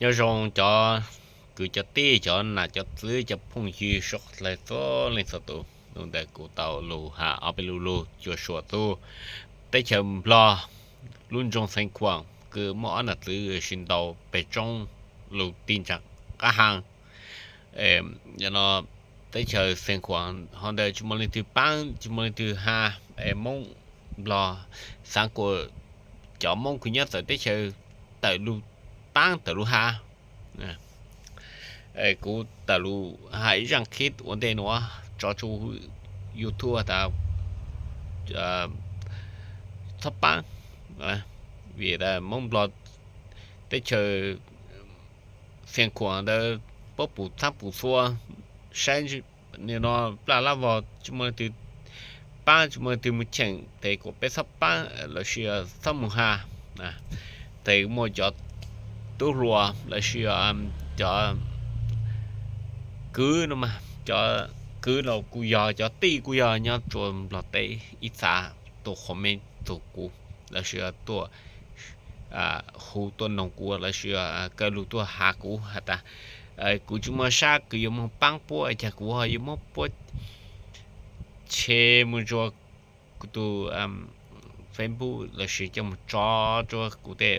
Nyob zoo cov kwv cov tij, cov nam cov txwv, cov phooj ywg sawv daws txhua leej txhua tus. Hnub ntawd kuv tau lug has ob peb lub lug cuam suam txug teb chaws Nplog, lub nroog Xeev Khuam kws muaj ob nam txwv sib ntaus peg tsoob lug ti ntsa qab haa. Yog no teb chaws Xeev Khuam ho ntawd tsis muaj leej twg paab tsis muaj leej twg has, es Moob Nplog xaav kuas cov Moob kws nyob txawv teb chaws tawm lug paab tawm lug has. Kuv tawm lug has ib zaaj clip ua ntej nuav tso tsua YouTube tas txhob paab, vim tas Moob Nplog teb chaws Xeev Khuam ntawd puab pum txhaab pum txhua, saib nim no plaj lab vog tsis muaj leej twg paab tsis muaj leej twg mus cheem tes kuas peb txhob paab lossis txhob mus has. Tes muaj cov tub hluas lossis cov kwv no, cov kwv los kuj yog, cov tij kuj yog nyob tsua Nplog teb ib txha tuaj qhuas mej txug kuv lossis tuaj hu tuaj noog kuv lossis kaw lug tuaj has kuv has tas kuv tsis muaj sab kws yuav moog paab puab, cas kuv ho yuav muab puab tshe mus rua kuv tug Facebook lossis coj mus tso rua kuv tej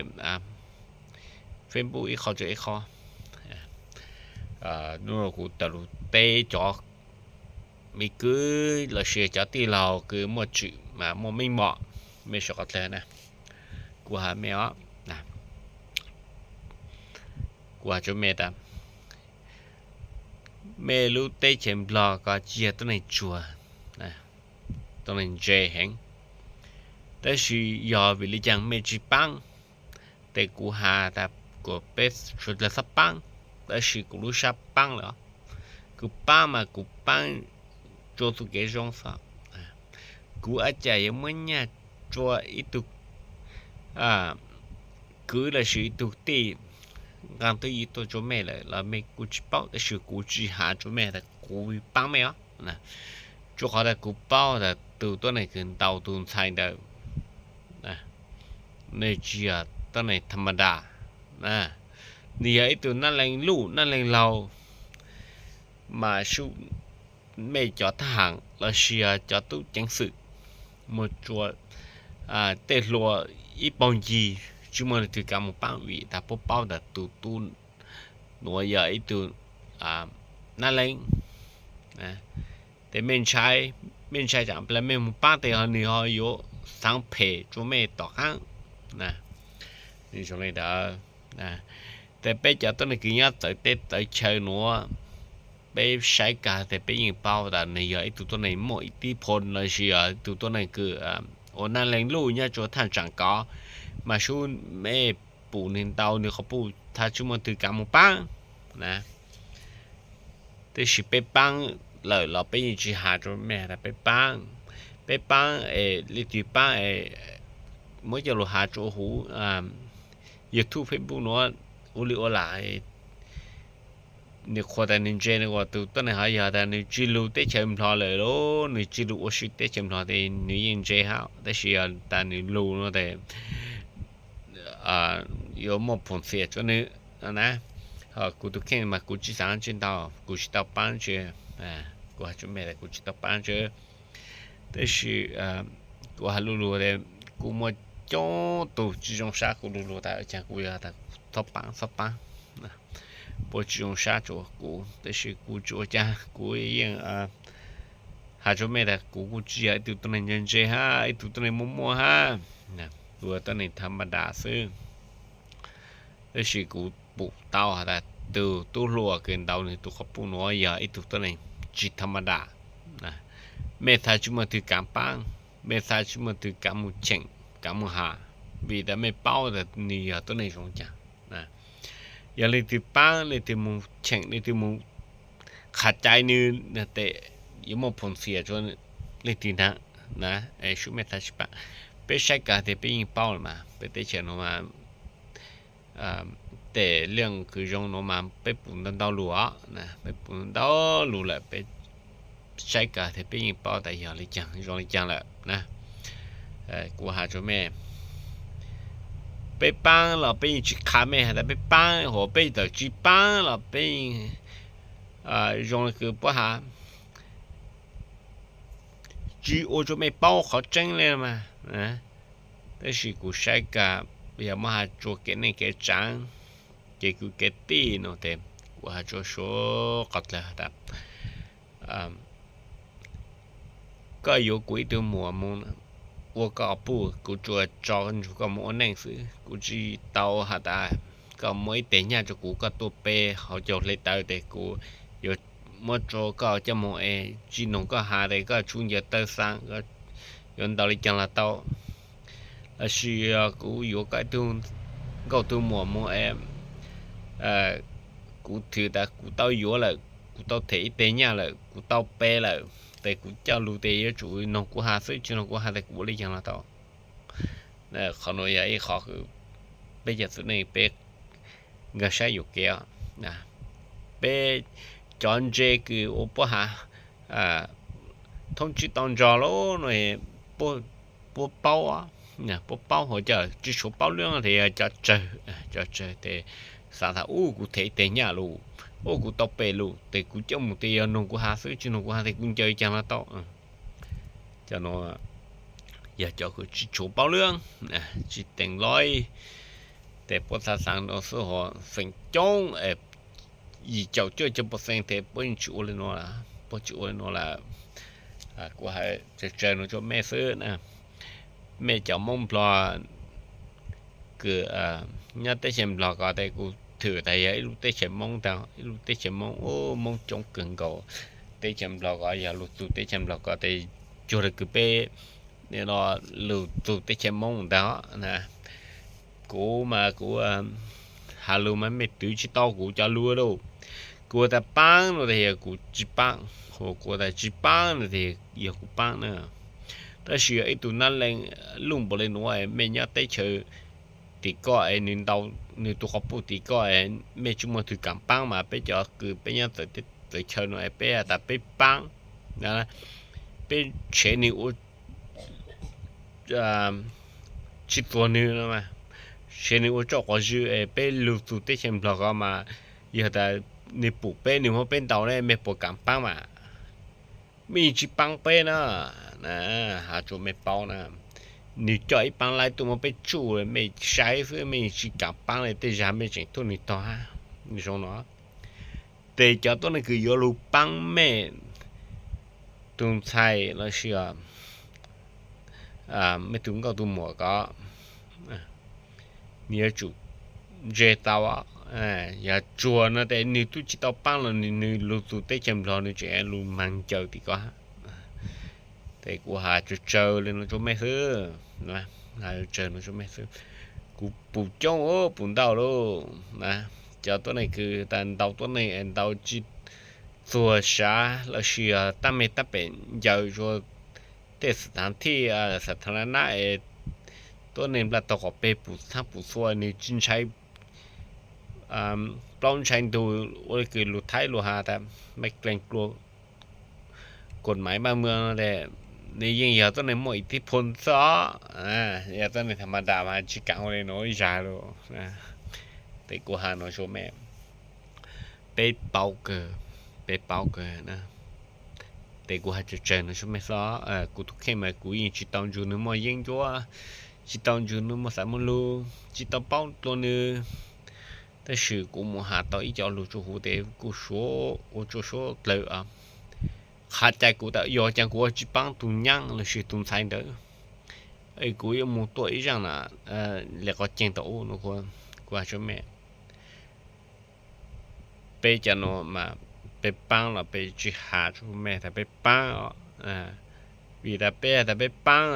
Facebook ib qho rua ib qho. Nub no kuv tawm lug teb cov me kwv lossis cov tij laug kws muaj tswm mas muaj meej mom, mej sawv qhov dlawg na, kuv has mej os, kuv has rua mej tas mej lub teb chaws Nplog ko tsis yog tuab neeg tsuag, tuab neeg ntse heev, tab sis yog vim le caag mej tsis paab? Tes kuv has tas kuas peb sawv dlawg txhob paab, tab sis kuv lub sab paab lawm. Kuv paab mas kuv paab rua txuj kev zoo xwb. Kuv ua cas yuav muab nyaj rua ib tug kwv lossis ib tug tij nqaa twj ywm tuaj rua mej lawm los mej kuj tsis paub, tab sis kuv tsis has rua mej tas kuv paab mej os. Rua qhov tas kuv paub tas tug tuab neeg kws ntaus tug ntxhais ntawd, nwg tsis yog tuab neeg tha ma das, nwg yog ib tug nab leej luj nab leej laug, mas sub mej cov thab ham lossis cov tub ceev xwm mus rua tej hlua ib paug ncig, tsis muaj leej twg kav mus paab vim tas puab paub tas tug tub nuav yog ib tug nab leej. Tes mej ntshai, mej ntshai tsam plawg mej mus paab tes ho nwg ho yuav xaav phem rua mej tom qaab. Zoo le ntawd, tes peb cov tuab neeg kws nyob txawv teb txawv chaw nuav, peb saib kag tes peb yeej paub tas nwg yog ib tug tuab neeg muaj ib tib phoo lossis yog ib tug tuab neeg kws ua nab leej luj nyob rua thaj tsaam kov, mas sub mej pum nwg ntaus nwg qhov puj thaj tsis muaj twg kav mus paab na. Tab sis peb paab lawm los peb yeej tsis has rua mej tas peb paab. Peb paab es leej twg paab es muab coj lug has rua huv YouTube Facebook nuav ua li ua lam, nwg qhuas tas nwg ntse, nwg ua tug tuab neeg ho yog tas nwg tsis lug teb chaws Nplog lawm los nwg tsis lug ua si teb chaws Nplog tes nwg yeej ntse hab, tab sis yog tas nwg lug no tes yuav muaj phoom xiam rua nwg na. Ho kuv tug kheej mas kuv tsis xaav tsi ntau, kuv tsis tau paab tsi, kuv has rua mej tas kuv tsis tau paab tsi. Tab sis kuv has lu lug tes kuj muaj coob tug tsis zoo sab kuv lu lug tas caag kuv yog tas txhob paab txhob paab, puab tsis zoo sab rua kuv, tab sis kuv tsis ua caag, kuv yeej has rua mej tas kuv kuj tsis yog ib tug tuab neeg ntse ntse hab ib tug tuab neeg muaj muaj hab, kuv tuab neeg tha ma das xwb. Tab sis kuv pum tau has tas tug tub hluas kws ntaus nwg tug qhov puj nuav yog ib tug tuab neeg tsis tha ma das. Mej txhad tsis muaj twg kav paab, mej txhad tsis muaj twg kav mus cheem, kav mus has, vim tas mej paub tas nwg yog tuab neeg zoo caag. Yog leej twg paab, leej twg mus cheem, leej twg mus qha cai nwg tes yuav muaj phoom xiam rua leej twg ntaag na. Sub mej txhad tsis paab, peb saib kag tes peb yeej paub lawm mas peb teb chaws nuav mas tes leej kws zoo nuav mas peb pum ntau ntau lug os, peb pum ntau lug lawm peb saib kag tes peb yeej paub tas yog le caag zoo le caag lawm na. Kuv has rua mej, Peb paab los peb yeej tsis qha mej has tas peb paab, hos peb tawm tsis paab los peb zoo li kws puab has tsis ua rua mej paub qhov tseeb le mas. Tab sis kuv saib kag yog muab has rua kev neej kev tsaav, kev kwv kev tij no tes kuv has rua suav qhov dlawg has tas koj yuav kuv ib tug muam moog ua koj puj, kuv tsuas tso nrug koj moog ua neej xwb. Kuv tsis tau has tas koj muab ib teg nyaj rua kuv, koj tuaj pe hauv caug hle tawv tes kuv yuav muab rua koj coj moog es tsis noog koj has tes koj tsuj ncaws tawg xaav, yuav ntaus li caag los tau. Lossis kuv yuav koj ib tug nkauj tug muam moog es kuv thwm tas kuv tau yuav lawm, kuv tau them ib teg nyaj lawm, kuv tau pe lawm, tes kuv coj lug tes yuav tsum noog kuv has xwb, tsis noog kuv has tes kuv ua li caag los tau. Qhov nuav yog ib qhov peb cov txiv neej peb nkaag saib yuam kev. Peb cov ntse kws ua puab has thoob tsib tau nrog lawm no, puab paub, puab paub hauv cov tsis tshuav paub lwm tes yog cov tsawg, cov tsawg tes xaav tas ub kuv them ib teg nyaj lug, ub kuv tau pe lug, tes kuv coj mus tes yog noog kuv has xwb, tsis noog kuv has tes kuv ncaws caag los tau. Cov nuav yog cov kws tsis tshuav paub lwm, tsis teev lawm, tes puab xaav xaav nuav xwb hos feem coob yim caum cuaj caum percent tes puab yeej tsis ua li nuav, puab tsis ua li nuav lawm. Kuv has tsawg tsawg nuav rua mej xwb na. Mej cov Moob Nplog kws nyob teb chaws Nplog ko tes kuv thwm tas yog ib lub teb chaws Moob ntag, ib lub teb chaws Moob, Moob coob kawg nkaus. Teb chaws Nplog ko yog lug txug teb chaws Nplog ko tes cuag le kws peb no lug txug teb chaws Moob ntag na. Kuv mas kuv has lug mas mej twv tsis tau kuv cov lug lauj. Kuv tas paab no tes yog kuv tsis paab, kuv tas tsis paab no tes yog kuv paab na. Tab sis yog ib tug nab leej luj npaum le nuav mej nyob teb chaws tim ko es nws ntau, nws tu qhov puj tim ko es mej tsis muaj tug kaam paab mas peb cov kws peb nyob txawv chaw no es peb tas peb paab, peb tshev nws ua tsis txuag nws no, tshev nws ua tsoj quav zwg es peb lug txug teb chaws Nplog ko mas yog tas nws pum peb nws muab peb ntaus ne mej puas kaam paab mas? Mej yeej tsis paab peb na. Has rua mej paub na, nws coj ib paab laib tuaj muab peb tsuj mej saib xwb mej yeej tsis kaam paab le, tej zag mej tseem tuaj nws tog hab zoo no. Tes cov tuab neeg kws yuav lug paab mej tug ntxhais lossis mej tug nkauj tug muam ko, nws yuav tsum ntse tau. Yog tsuag no tes nws tub tsis tau paab los nws lug txug teb chaws Nplog nws tseem lug maag ncaws tim ko. Tes kuv has tsawg tsawg le nuav rua mej xwb, has tsawg nuav rua mej xwb. Kuv pum coob pum ntau lauj. Cov tuab neeg kws tas ntaus tuab neeg ntaus tsis txuag sav lossis tab meeg tab pem ncaws rua tej xav thav thij xav thav nab es tuab neeg nplaj tau qhov peg pum txhab pum txhua nws tsis ntshai plaub ntshai ntug ua le kws lug Thaib lug has tas mej klees klua kod maiv npaj muag no tes nws yeej yog tuab neeg muaj ib tib phoo xwb os. Yog tuab neeg tha ma das mas tsis kaam ua le nuav ib zag lauj. Tes kuv has nuav rua mej, peb paub kawg, peb paub kawg na. Tes kuv has tsawg tsawg nuav rua mej xwb, kuv tus kheej mas kuv yeej tsis tau ntsug nws muaj yeeb ncuab, tsis tau ntsug nws muaj xav muaj lug, tsis tau paub dlua nws. Tab sis kuv mus has tau ib co lug rua huv tes kuj suav ua rua suav dlawg qha cai kuv tas yog caag kuv ua tsis paab tug nyaab lossis tug ntxhais ntawd es kuv yuav mus tuaj ib zaaj na le qhov ceeg tau ub no. Kuv has rua mej, peb cov nuav mas peb paab los peb tsis has rua mej tas peb paab os. Vim tas peb has tas peb paab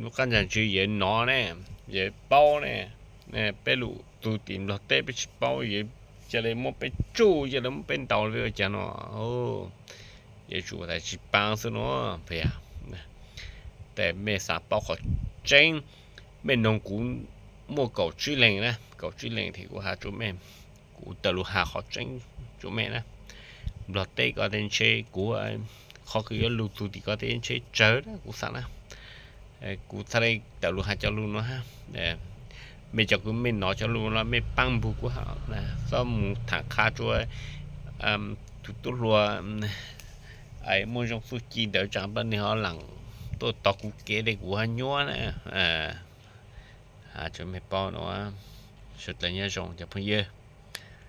lub qab ntsa ntswg yeej nov ne, yeej paub ne, peb lug txug tim Nplog teb peb tsis paub yeej ca le muab peb tsuj ca le muab peb ntaus li ua cas no. Yuav tsum tas tsis paab xwb no. Tes mej xav paub qhov tseeb, mej noog kuv muaj kaum tsib leeg na, kaum tsib leeg tes kuv has rua mej, kuv tawm lug has qhov tseeb rua mej na. Nplog teb ko tes ntshe kuv, qhov kws yuav lug txug tim ko tes ntshe tsawg na kuv xaav na. Kuv txhaj le tawm lug has cov lug nuav hab. Mej cov kws mej nov cov lug nuav mej paab npug kuv hab, txhob mus thaam qha rua tug tub hluas muaj zoo txuj ci ntawd, tsaam plab nwg ho laam tuaj tog kuv kev le kuv ho nyuab na. Tsuas mej paub nuav, sawv dlawg nyob zoo cov phooj ywg.